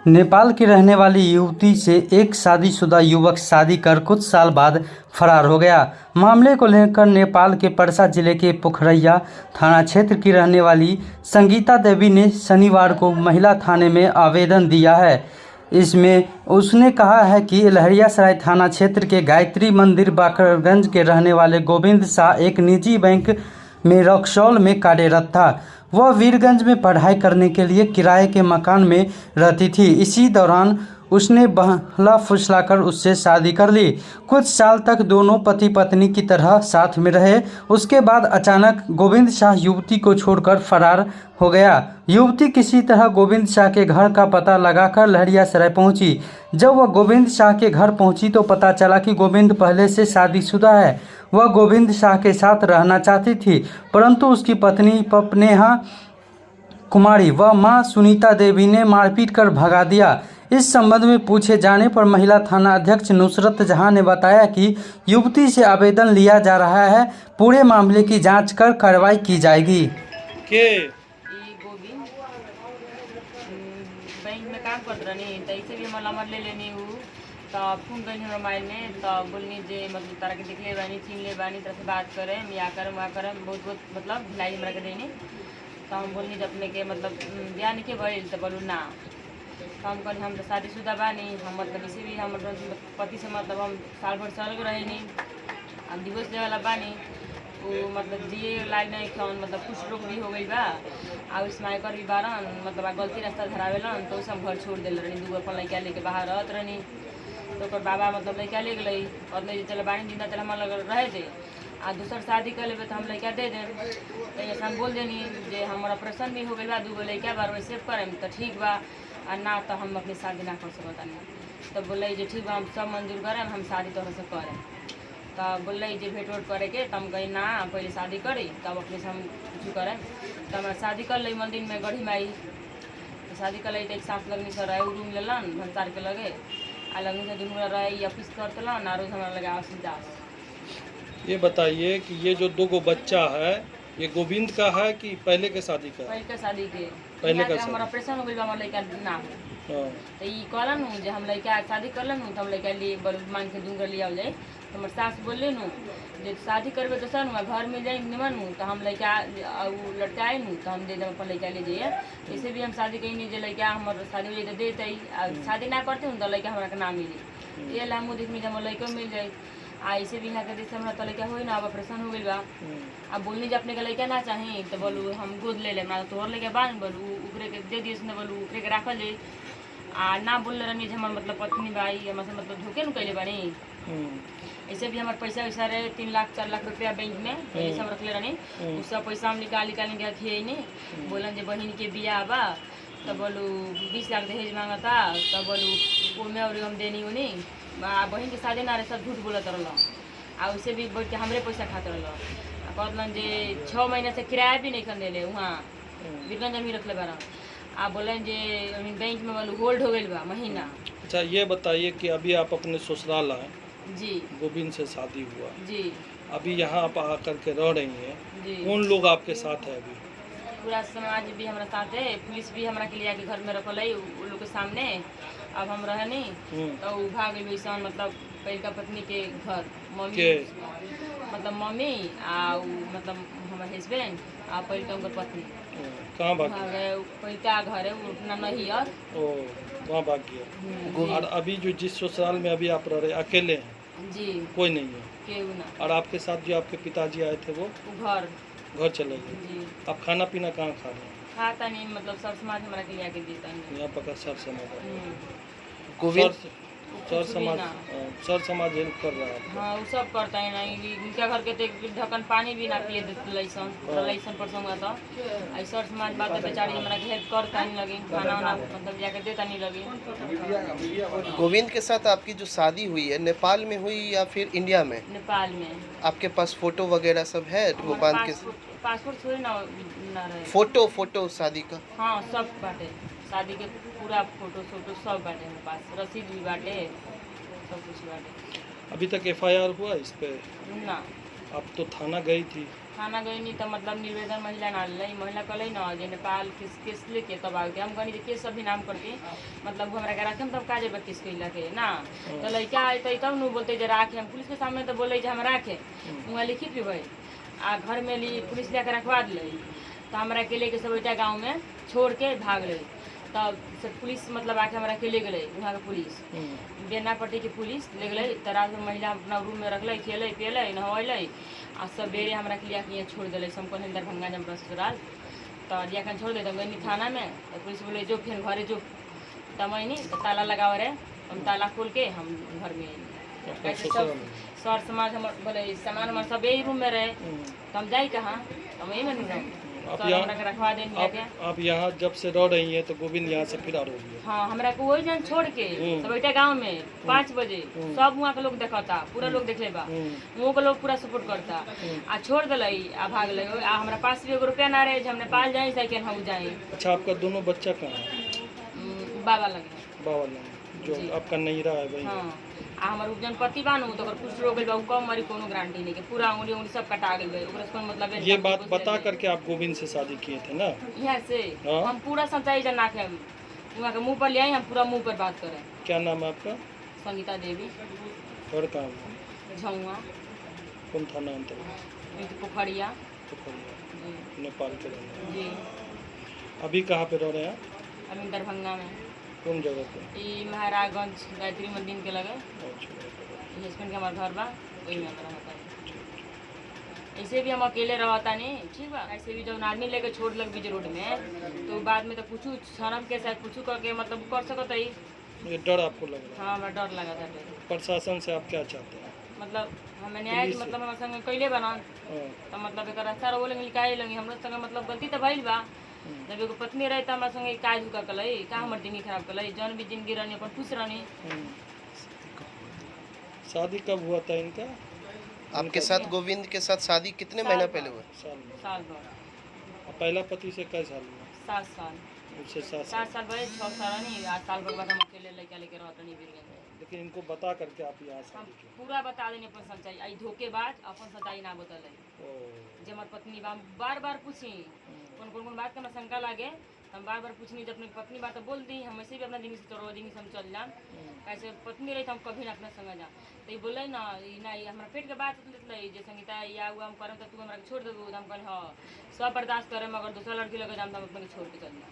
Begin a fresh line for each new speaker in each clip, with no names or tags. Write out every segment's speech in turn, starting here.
नेपाल की रहने वाली युवती से एक शादीशुदा युवक शादी कर कुछ साल बाद फरार हो गया। मामले को लेकर नेपाल के परसा जिले के पोखरैया थाना क्षेत्र की रहने वाली संगीता देवी ने शनिवार को महिला थाने में आवेदन दिया है। इसमें उसने कहा है कि लहरियासराय थाना क्षेत्र के गायत्री मंदिर बाकरगंज के रहने वाले गोविंद शाह एक निजी बैंक में रक्सौल में कार्यरत था। वह वीरगंज में पढ़ाई करने के लिए किराए के मकान में रहती थी। इसी दौरान उसने बहला फुसलाकर उससे शादी कर ली। कुछ साल तक दोनों पति पत्नी की तरह साथ में रहे। उसके बाद अचानक गोविंद शाह युवती को छोड़कर फरार हो गया। युवती किसी तरह गोविंद शाह के घर का पता लगाकर लहरियासराय पहुंची। जब वह गोविंद शाह के घर पहुंची तो पता चला कि गोविंद पहले से शादीशुदा है। वह गोविंद शाह के साथ रहना चाहती थी, परंतु उसकी पत्नी पपनेहा कुमारी व मां सुनीता देवी ने मारपीट कर भगा दिया। इस संबंध में पूछे जाने पर महिला थाना अध्यक्ष नुसरत जहां ने बताया कि युवती से आवेदन लिया जा रहा है, पूरे मामले की जांच कर कार्रवाई की जाएगी।
के
ई गोविंद बैंक में काम करत रहनी त ऐसे भी हमर नंबर ले लेनी। उ त फोन कैनी हमरा मोबाइल में त बोलनी जे मतलब तारा के देखले बानी, चिन्हले बानी, तरह से बात करेम या करम वहाँ करम, बहुत बहुत मतलब भिलाई हमरा के देनी। त हम बोलनी जे अपने के मतलब बियाह नहीं के भइल? त बोलू ना। त हम कहनी हम त शादीशुदा बानी, हम मतलब इसे भी हम पति से मतलब हम साल भर से अलग रहेनी, हम डिवोर्स लेवाला बानी। उ मतलब जिए लायक नहीं खन, मतलब कुछ रोग भी हो गई बा आ स्माइकर भी बारन, मतलब आ गलती रास्ता धरावेलन। तो हम घर छोड़ देले रहनी, दूगो अपन लड़का लेके बाहर रहत रहनी। तो ओकर बाबा मतलब लड़का ले गेलै और ले चल बानी जिंदा चल हमार लग रहे दे आ दोसर शादी कर लेबै तो हम लड़का they them. तो ऐसे हम बोल देनी जे हमर ऑपरेशन भी हो गइल बा, दूगो लड़का बार वैसे करेम तो ठीक बा आ ना तो हम अपनी शादी ना कर सकतानी। तो बोले जे ठीक बा, हम सब मंजूर करेम, हम शादी तोहरा से करेम। तो बोलले जे भेंट वेट करे के, तो हम कही ना, पहले शादी करी तब अपने से हम कुछ करें। तो हम शादी कर ली मंदिर में गढ़ी माई। तो शादी कर ली तो एक साथ लगनी से रहे, रूम लेलन भंसार के लगे आ लगनी से दुनू रहे। ई ऑफिस करतलन आ रोज हमरा लगे आवस जास।
ये बताइए कि ये जो दो गो बच्चा है, ये गोविंद का है कि पहले के शादी का है?
पहले के शादी के।
पहले का
यहाँ के हमर
शादी।
ऑपरेशन हो गइल बा, हमर लड़का ना हो।
हाँ।
तो ई कहलन नु जे हम लड़का शादी करलन नु तो हम लड़का लिए बल मांग के दूंगा लिया जाए। तो हमर सास बोलले नु जे शादी करबे दोसर नु आ घर में जाई निमन नु तो हम लड़का आ उ लड़का आई नु तो हम दे देम, अपन लड़का ले जाइए। ऐसे भी हम शादी कहीं जे लड़का हमर शादी हो जाए तो देते आ शादी ना करते तो लड़का हमरा के ना मिली। ये ला हमहूँ देखनी जे हमर लड़को मिल जाए आ ऐसे भी यहाँ के देश हमरा तो लड़का होई ना, अब ऑपरेशन हो गइल बा। अब बोलनी जे अपने के लड़का ना चाही तो बोलू हम गोद ले लेम, ना तोहर लड़का बा न, बोलू ओकरे के दे दियस न, बोलू ओकरे के राखल जाई। आ ना बोलले रहनी जे हमर मतलब पत्नी बाई हमरा से मतलब धोखे न कैले बानी। ऐसे भी हमर पैसा वैसा रहे 3 लाख 4 लाख रुपया बैंक में पहले से हम रखले रहनी। उ सब पैसा हम निकाल निकाल के खियनी। बोलन जे बहिन के बियाह बा तो बोलू 20 लाख दहेज मांगता, तो बोलू ओमे और हम देनी उनी आ बहिन के शादी ना रहे, सब झूठ बोलत रहल आ वैसे भी बैठ के हमरे पैसा खात रहल। आ कहलन जे 6 महीना से किराया भी नहीं खन देले, वहाँ वीरगंज में रखले बारन। आ बोलन जे बैंक में बोलू होल्ड हो गइल बा महीना।
अच्छा, ये बताइए कि अभी आप अपने ससुराल आए?
जी।
गोविंद से शादी हुआ?
जी।
अभी यहाँ आप आकर के रह रही हैं?
जी।
कौन लोग आपके साथ है अभी?
पूरा समाज भी हमारा साथ है, पुलिस भी हमरा के लिए आके घर में रखल है उ लोग के सामने। अब हम रहनी तो उ भाग गइल वैसन मतलब पहिलका पत्नी के घर मम्मी
के?
मतलब मम्मी आ उ मतलब हमर हस्बैंड आ पहिलका उनकर पत्नी।
कहाँ भाग
भाग गए पहिलका घर है उ अपना नैहर।
ओ, वहाँ भाग गया। और अभी जो जिस ससुराल में अभी आप रह रहे हैं, अकेले हैं?
जी।
कोई नहीं है?
केहू ना।
और आपके साथ जो आपके पिताजी आए थे वो?
उ घर
घर चले गए?
जी।
आप खाना पीना कहाँ खा रहे हैं?
खाता नहीं, मतलब सर समाज हमरा के लिए आके देता नहीं।
यहाँ पकड़ सर समाज
गोविंद
सर सर
कुछ भी
समाज
ना।
हाँ, सर समाज हेल्प कर रहा है आपको?
हाँ, उ सब करता है ना। उनका घर के तो एक ढक्कन पानी भी ना पिए देते लैसन लैसन पर संग तो आई सर समाज बात बेचारी हमरा के हेल्प करता नहीं लगी, खाना वाना मतलब जाके देता नहीं लगी।
गोविंद के साथ आपकी जो शादी हुई है, नेपाल में हुई या फिर इंडिया में?
नेपाल में।
आपके पास फोटो वगैरह सब है गोपाल के?
पासपोर्ट पासपोर्ट थोड़ी ना ना रहे।
फोटो फोटो शादी का?
हाँ, सब बाटे, शादी के पूरा फोटो सोटो सब बाटे हमारे पास, रसीद भी बाटे, सब कुछ बाटे।
अभी तक एफआईआर हुआ इस पे?
ना।
आप तो थाना गई थी।
थाना गईनी तो मतलब निवेदन महिला ना लै, महिला कहलै न जे नेपाल केस केस लेके तब आके हम कहनी जे केस अभी नाम करके मतलब हमरा के राखे तब का जेबे केस कैला के ना, तो लड़का अयतै तब न बोलते जे राखे। हम पुलिस के सामने तो बोले जे हम राखे, वहाँ लिखित भी भइल आ घर में ली पुलिस लेके रखवा दिलै। तो हमरा के लेके सब गोटा गाँव में छोड़ के भाग गए। तब सब पुलिस मतलब आके हमरा के ले गेलै, वहाँ के पुलिस बेनापट्टी के पुलिस ले गेलै। तऽ रात में महिला अपना रूम में रखलै, खियलै पियलै नहैलै आ सबेरे हमरा के लिया के यहाँ छोड़ देलै। हम कहलियै दरभंगा जब ससुराल तऽ लिया के छोड़ दे। तब गइनी थाना में तऽ पुलिस बोले जो फिर घरे जो। तब अइनी तऽ ताला लगावे रहे, हम ताला खोल के हम घर में अइनी।
अपना
कैसे
ससुराल
सब
में।
सर समाज हमर बोले सामान हमार सब यही रूम में रहे, तो हम जाई कहाँ, हम यही में नु रहब।
आप
सर
यहाँ
हमरा के रखवा देन
आप
के।
आप यहाँ जब से रह रही हैं तो गोविंद यहाँ से फिर हो गया?
हाँ, हमरा को वही जन छोड़ के सब बेटा गांव में 5 बजे सब वहाँ के लोग देखता, पूरा लोग देखले बा, वहाँ के लोग पूरा सपोर्ट करता आ छोड़ दिलाई आ भाग गई। आ हमरा पास भी एगो रुपया ना रहे जे हम नेपाल जाई साइकिल हम जाई।
अच्छा, आपका दोनों बच्चा कहाँ है?
बाबा लगे।
बाबा लंग जो
जी।
आपका नैरा है वही है।
हाँ, आ हमर उपजन पति बानू तो ओकर कुछ रोग गइल बा, उ कम मरी कोनो गारंटी नहीं के, पूरा उंगली उंगली सब कटा गेल बा, ओकरा से कोनो मतलब है
ये बात बता करके आप गोविंद से शादी किए थे ना?
यहाँ से
हाँ।
हम पूरा सच्चाई जना के हम वहाँ के मुंह पर ले आई, हम पूरा मुंह पर बात करें।
क्या नाम है आपका?
संगीता देवी।
घर कहाँ हुआ?
झौआ।
कौन थाना अंतर्गत?
पोखरिया।
पोखरिया।
जी।
नेपाल के रहने वाले।
जी।
अभी कहाँ पे रह रहे हैं आप?
अभी दरभंगा में।
कौन जगह पे?
ई महाराजगंज गायत्री मंदिर के लगे।
अच्छा,
ई हस्बैंड के हमार घर बा, वही में हम रहता है। ऐसे भी हम अकेले रहता नहीं, ठीक बा। ऐसे भी जब आदमी लेके छोड़ लग बीच रोड में तो बाद में तो कुछ शर्म के साथ कुछ करके मतलब कर सकत है।
ये डर आपको लग रहा है?
हाँ, हमरा डर लगा था।
प्रशासन से आप क्या चाहते हैं?
मतलब हमें न्याय
पुलिस से।
मतलब हमारे संग कैले बना तो मतलब एक रास्ता रहो लेंगे काहे लगी हमरा संग मतलब गलती तो भइल बा। जब एगो पत्नी रहे तो हमरा संगे का झुका कलै, का हमर जिंदगी खराब कलै, जौन भी जिंदगी रहनी अपन खुश रहनी।
शादी कब हुआ था इनका?
आपके साथ गोविंद के साथ शादी कितने
साल
महीना
भर।
पहले हुआ?
साल में।
साल भर।
और पहला पति से कै साल हुआ?
7 साल।
उससे 7
7
साल।
साल भरे, 6 साल नहीं, 8 साल के बाद हम अकेले लड़का लेके रहत नहीं बीरगंज में।
लेकिन इनको बता करके आप यहाँ
हम
शादी किए?
पूरा बता देनी अपन सच्चाई। आई धोखेबाज अपन सच्चाई ना बतलै
ओ,
जे हमर पत्नी बा। हम बार बार पूछी कौन कौन कौन बात के हमरा शंका लागे तो हम बार बार पूछनी। जब अपनी पत्नी बात बोल दी हम ऐसे भी अपना जिंदगी से चलो जिंदगी से हम चल जाम, कैसे पत्नी रही तो हम कभी ना अपना संग जा। तो ई बोले ना ई ना ई हमरा पेट के बात लेतलै जे संगीता या हुआ हम करम तो तू हमरा के छोड़ देबू। तो हम कहली हाँ सब बर्दाश्त करम मगर दोसर लड़की लगे जाम तो हम अपने के छोड़ के चल जाम।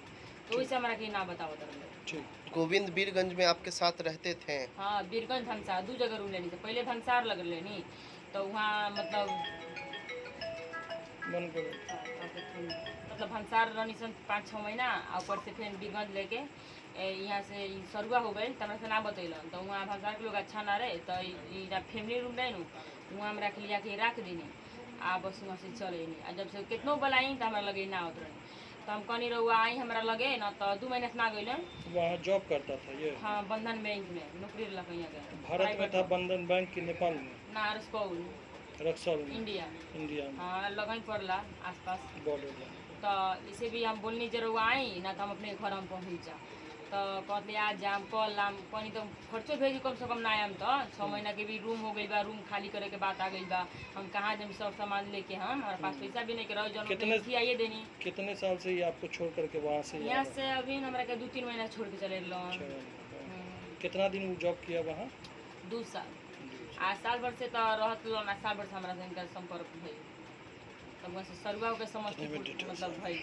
तो वैसे हमरा के ना बतावत रहे।
ठीक।
गोविंद बीरगंज में आपके साथ रहते थे?
हाँ, बीरगंज भंसार 2 जगह रूम लेनी। पहले भंसार लग लेनी तो वहाँ मतलब
मन करो।
मतलब भंसार रहनी सन 5-6 महीना आ ऊपर से फिर बीरगंज लेके यहाँ से ई सरुआ हो गई। तब से ना बतैलन तो वहाँ भंसार के लोग अच्छा ना रहे तो फैमिली रूम रहे नु वहाँ हम रख लिया के रख देनी आ बस वहाँ से चले आ जब से कितनो बोलाई तो हमरा लगे ना आवत रहे। तो हम कहनी रहुआ आई हमरा लगे ना तो 2 महीना से ना गई।
वहाँ जॉब करता था ये?
हाँ, बंधन बैंक में नौकरी लग यहाँ के।
भारत में था बंधन बैंक की नेपाल में?
ना, रसकौल।
रक्सौल में।
इंडिया।
इंडिया में।
हाँ, लगन पड़ला आसपास
बॉर्डर में।
तो इसे भी हम बोलनी जरूर आई ना तो हम अपने घर हम पहुँच जा। तो कहते आज जाम कल आम कहनी तो खर्चो भेजी कम से कम ना आम तो 6 महीना के भी रूम हो गई बा, रूम खाली करे के बात आ गई बा। हम कहाँ जब सब सामान लेके हम हमारे पास पैसा भी नहीं के रहो जौन
कितने-
आइए देनी।
कितने साल से ये आपको छोड़ करके वहाँ से
यहाँ से अभी हमरा के 2-3 महीना छोड़ के चले लो।
कितना दिन वो जॉब किया वहाँ?
2 साल। आ साल भर से तो रहत लो ना, साल भर से हमरा से इनका संपर्क भइल तब वहाँ से सरुआ के समस्तीपुर मतलब भइल।